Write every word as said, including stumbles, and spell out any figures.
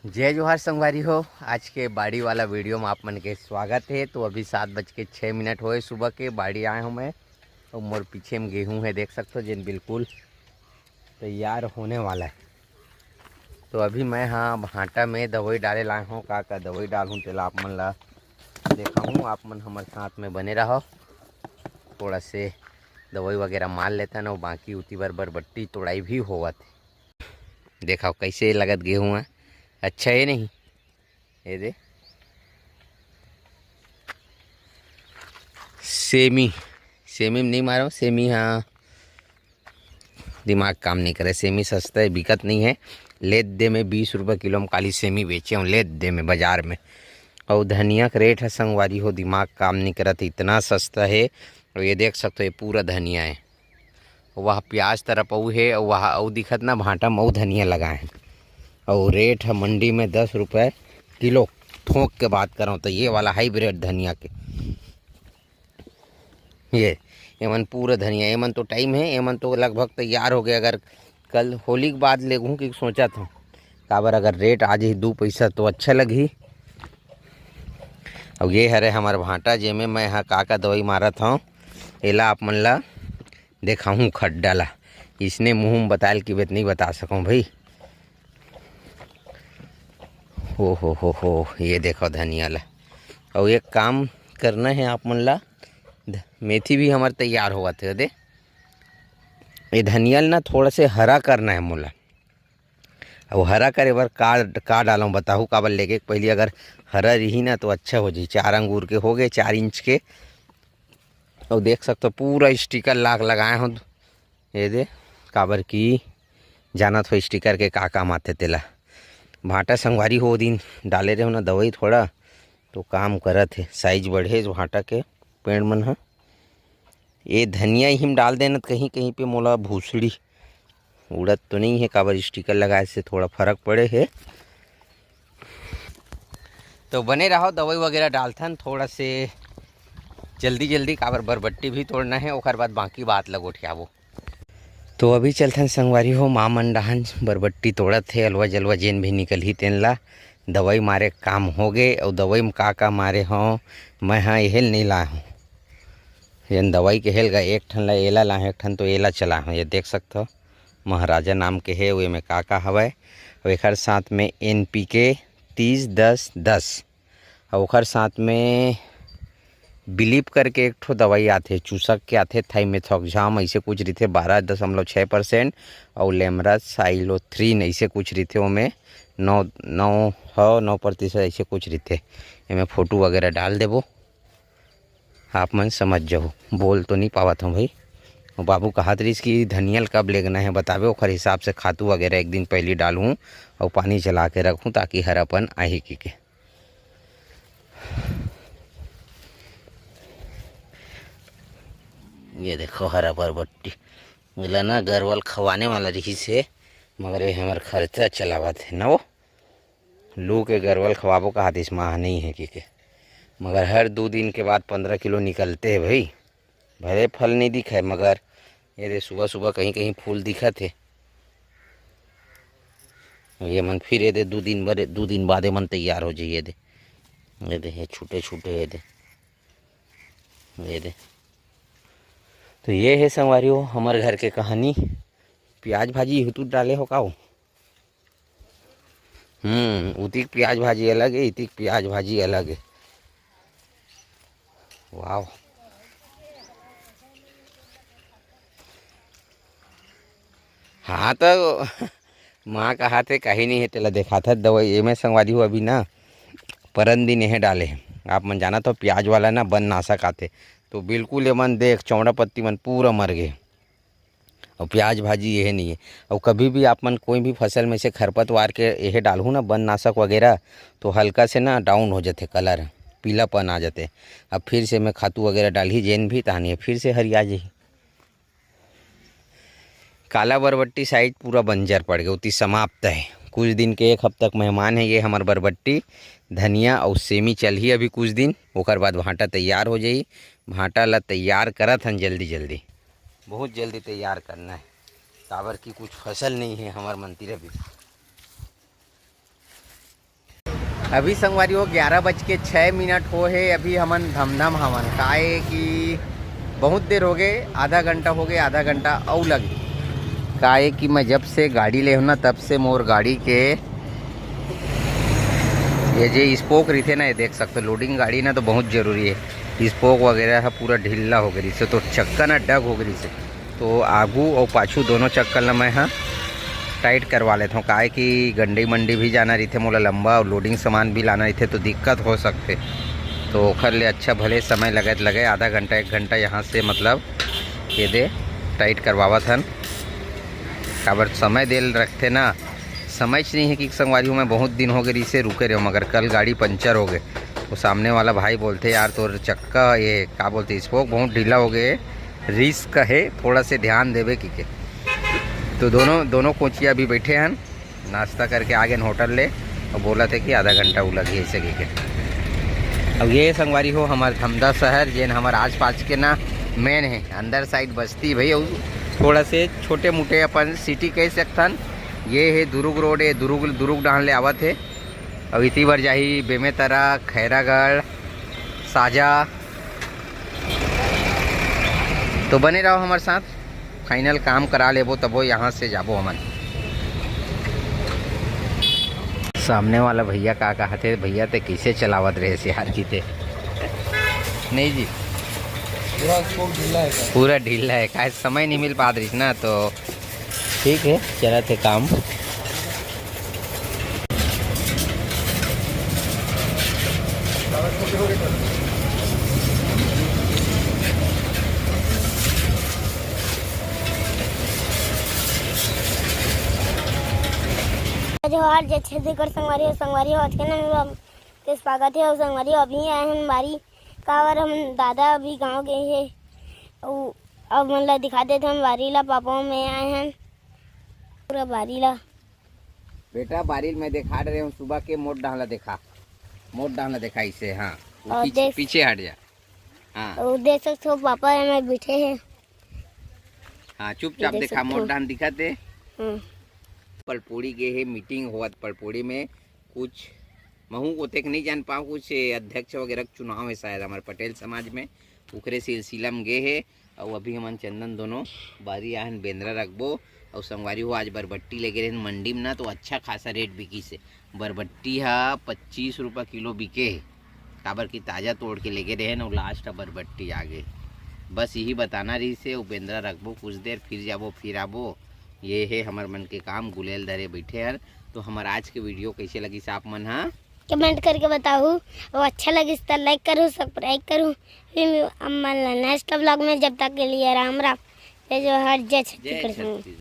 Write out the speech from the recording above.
जय जोहार संगवारी हो, आज के बाड़ी वाला वीडियो में आप मन के स्वागत है। तो अभी सात बज के छः मिनट होए सुबह के, बाड़ी आए हूँ मैं। और मोर पीछे में गेहूँ है, देख सकते हो जेन बिल्कुल तैयार होने वाला है। तो अभी मैं हाँ भांटा में दवाई डाले लाए हूँ, का का दवाई डालूँ तेला आप मन ला देखाहूँ। आप मन हमर साथ में बने रहो, थोड़ा से दवाई वगैरह मार लेता ना, बाकी उती बर बरबट्टी तोड़ाई भी होवत है। देखो कैसे लगत गेहूँ है, अच्छा है नहीं? ये दे सेमी, सेमी में नहीं मारो, सेमी हाँ दिमाग काम नहीं करे। सेमी सस्ता है, बिकत नहीं है। लेत दे में बीस रुपये किलो में काली सेमी बेचे हूँ लेत दे में बाजार में। और धनिया का रेट है संगवारी हो, दिमाग काम नहीं करत, इतना सस्ता है। और ये देख सकते हो, ये पूरा धनिया है। वह प्याज तरफ अऊ है, और वह अऊ दिखत ना भांटा में अऊ धनिया लगाए हैं। और रेट है मंडी में दस रुपये किलो, थोक के बात करूँ तो ये वाला हाइब्रिड धनिया के। ये एमन पूरा धनिया, एमन तो टाइम है, एमन तो लगभग तैयार हो गए। अगर कल होली के बाद लेगहूँ कि सोचत हूँ, काबर अगर रेट आ जाही दू पैसा तो अच्छा लगही। अब ये हरे हमर भांटा, जेमे मैं हा का का दवाई मारत हूँ, एला आप मन ला देखाहूँ खड्डा ला। इसने मुँह में बतायल की बेत नहीं बता सकूँ भाई। हो हो हो हो, ये देखो धनिया ला। और एक काम करना है आप मन ला, ध-, मेथी भी हमर तैयार होवत है दे। ये धनिया ल ना थोड़ा से हरा करना है मोला। अब हरा करे बर का, का डालूं बताहू, काबर लेके पहले अगर हरा रही ना तो अच्छा हो जाई। चार अंगूर के हो गए, चार इंच के। और देख सकते हो पूरा स्टिकर लाग लगाए हो ये दे, काबर की जानत हो स्टिकर के का काम आथे तेला। भांटा संगवारी हो दिन डाले रहे हो ना दवाई थोड़ा, तो काम करत है। साइज बढ़े भांटा के पेड़ मन ह। ये धनिया ही में डाल देना त कहीं कहीं पे मोला भूसड़ी उड़त तो नहीं है, काबर स्टिकर लगाए से थोड़ा फर्क पड़े है। तो बने रहो, दवाई वगैरह डालथन थोड़ा से जल्दी जल्दी, काबर बरबट्टी भी तोड़ना है, ओकर बाद बाकी बात ल गोठियाबो। तो अभी चलथन संगवारी हो, माँ मन डहान बरबट्टी तोड़त हे, अलवा जलवा जेन भी निकलही तेन ला। दवाई मारे काम हो गे, अउ दवाई में का का मारे हों, मैं हा एहेल नहीं लाए हों। जेन दवाई के हेल गा, एक ठन ला एला लाए हों, एक ठन तो एला चलाए हों। ये देख सकथो, महाराजा नाम के हे, एमे का का हवय। अउ एखर साथ में एन पी के तीस दस दस, अउ ओखर साथ में बिलीप करके एक ठो दवाई आथे, चूसक के आथे, थाइमेथॉक्साम अइसे कुछ रहिथे, बारह दशमलव छः परसेंट, अउ लेमरासाइलोथ्रीन अइसे कुछ रहिथे, ओमे नौ, नौ, हौ, नौ प्रतिशत अइसे कुछ रहिथे। एमे फोटो वगैरह डाल देबो, आप मन समझ जाहू। बोल तो नहीं पावत हूँ भाई। वो बाबू कहत रहिस कि धनिया ल कब लेगना है बताबे, ओखर हिसाब से खातू वगैरह एक दिन पहली डालूँ अउ पानी चला के रखूँ, ताकि हरापन आही की के। ये देखो हरा बरबट्टी, मिला ना गरवा ल खवाने वाला रहिस हे, मगर ये हमर खर्चा चलावत हे ना वो। लू के गरवा ल खवाबो कहत रहिस, माँ नहीं है कि के। मगर हर दू दिन के बाद पंद्रह किलो निकलते हे भाई। भले फल नहीं दिखे, मगर ये दे सुबह सुबह कहीं कहीं फूल दिखत हे। ये मन फिर ये दे दू दिन बर, दू दिन बाद ये मन तैयार हो जाइए दे। ये दे, ये छूटे छूटे ये दे, ये दे। तो ये है संगवारी हो हमर घर के कहानी। प्याज भाजी इहू तू डाले हो का हो? हम्म, उतिक प्याज भाजी अलग है, इतिक प्याज भाजी अलग है। वाह। हाँ, तो माँ कहा थे, कहीं नहीं है, तेला देखा था दवाई। ये मैं संगवारी हूँ अभी ना, परन दिन यह डाले हैं। आप मन जाना तो प्याज वाला ना बन नाशक आते, तो बिल्कुल ये मन देख, चौड़ा पत्ती मन पूरा मर गए। और प्याज भाजी यह नहीं है। और कभी भी आप मन कोई भी फसल में से खरपतवार के यह डालहू ना, बन नाशक वगैरह, तो हल्का से ना डाउन हो जाते कलर, पीलापन आ जाते। अब फिर से मैं खातू वगैरह डालही जेन भी, तहान ये फिर से हरिया जाही। काला बरबट्टी साइड पूरा बंजर पड़ गया, उती समाप्त है। कुछ दिन के, एक हफ्ता के मेहमान है ये हमर बरबट्टी। धनिया और सेमी चलही अभी कुछ दिन, ओकर बाद भांटा तैयार हो जाई। भांटा ला तैयार करत हन जल्दी जल्दी, बहुत जल्दी तैयार करना है, काबर कि कुछ फसल नहीं है हमर मन तीर अभी। अभी संगवारी हो, ग्यारह बज के छः मिनट हो हे। अभी हमन धमधम हवन, काहे कि बहुत देर हो गए, आधा घंटा हो गए, आधा घंटा अउ लगे। काहे कि मैं जब से गाड़ी ले हूँ ना, तब से मोर गाड़ी के ये जे स्पोक रहिथे ना, ये देख सकते हो, लोडिंग गाड़ी ना तो बहुत जरूरी है। स्पोक वगैरह ह पूरा ढीला हो गए रहिसे, तो चक्का ना डग हो गए रहिसे। तो आगू और पाछू दोनों चक्का ल मैं ह टाइट करवा लेता हूँ, काहे कि गंडी मंडी भी जाना रहिथे मोला लंबा, और लोडिंग सामान भी लाना रहिथे, तो दिक्कत हो सकथे। तो ओखर ले अच्छा, भले समय लगे त लगे, आधा घंटा एक घंटा यहाँ से मतलब ये दे टाइट करवावत हन। काबर समय देल रखथे ना, समझ नहीं है कि संगवारी हो, मैं बहुत दिन हो गए इसे रुके रहे, मगर कल गाड़ी पंचर हो गए। वो सामने वाला भाई बोलते, "यार, तोर चक्का, ये का बोलते, स्पोक बहुत ढीला हो गए, रिस्क है, थोड़ा से ध्यान देवे," की के। तो दोनों दोनों कोचिया अभी बैठे हैं, नाश्ता करके आ गए होटल ले, और बोला थे कि आधा घंटा वो लगी ऐसे की के। अब ये संगवारी हो, हमार धमधा शहर, जेन हमार आसपास के ना मेन है, अंदर साइड बस्ती भाई, और थोड़ा से छोटे मोटे अपन सिटी कह सकथन। ये है दुरुग रोड, ये दुरुग, दुरुग डहान ले आवत है। अब इसी बार जाही बेमेतरा, खैरागढ़, साजा। तो बने रहो हमारे साथ, फाइनल काम करा लेबो, तबो यहाँ से जाबो हमन। सामने वाला भैया का कहते, "भैया, ते कैसे चलावत रहे यार की ते?" नहीं जी, पूरा स्पोक ढीला है सर। पूरा ढीला है, काहे समय नहीं मिल पात रहिस ना, तो ठीक है, चलत है काम। जोहार, जय छत्तीसगढ़ संगवारी हो, संगवारी हो, आज के नवा vlog के स्वागत है। और संगवारी हो, अभी आए हैं बारी, काबर हम दादा अभी गाँव गए हैं, और अब मन ला दिखा देते हम बारी ला, पापा मैं आए हैं पूरा बारी ला। बेटा, बारी मैं दिखा रहे हूँ, सुबह के मोट डाला देखा, मोट डाला देखा इसे, हाँ, वो और पीछे, देख पीछे हट जा, हाँ। और देख सकते हो, पापा एमे बैठे हैं। हाँ, चुपचाप देख देखा, सकते मोट हो। डान दिखा दे। हम्म। पलपोड़ी गए है, मीटिंग होवत पलपोड़ी में। कुछ महू ओतेक नहीं जान पाओ, कुछ अध्यक्ष वगैरह के चुनाव है शायद हमारे पटेल समाज में, ओकरे सिलसिला में गए है। और अभी हमन चंदन दोनों बारी आहन बेंदरा रखबो। और संगवारी हो, आज बरबट्टी लेके रहन मंडी में ना, तो अच्छा खासा रेट बिकी से। बरबट्टी हा पच्चीस रुपया किलो बिके हे, काबर कि ताजा तोड़ के लेके रहे न, लास्ट बरबट्टी आ गए। बस यही बताना रही से, वो बेंदरा रखबो कुछ देर, फिर जाबो, फिर आबो। ये है हमर मन के काम, गुलेल धरे बैठे हन। तो हमर आज के वीडियो कैसे लगिस आप मन हा? कमेंट करके बताहू, और अच्छा लगिस त लाइक करू, सब्सक्राइब करू। फिर हम मन ला नेक्स्ट व्लॉग में, जब तक के लिए राम राम, जय जोहार, जय जय छत्तीसगढ़। छत्तीसगढ़।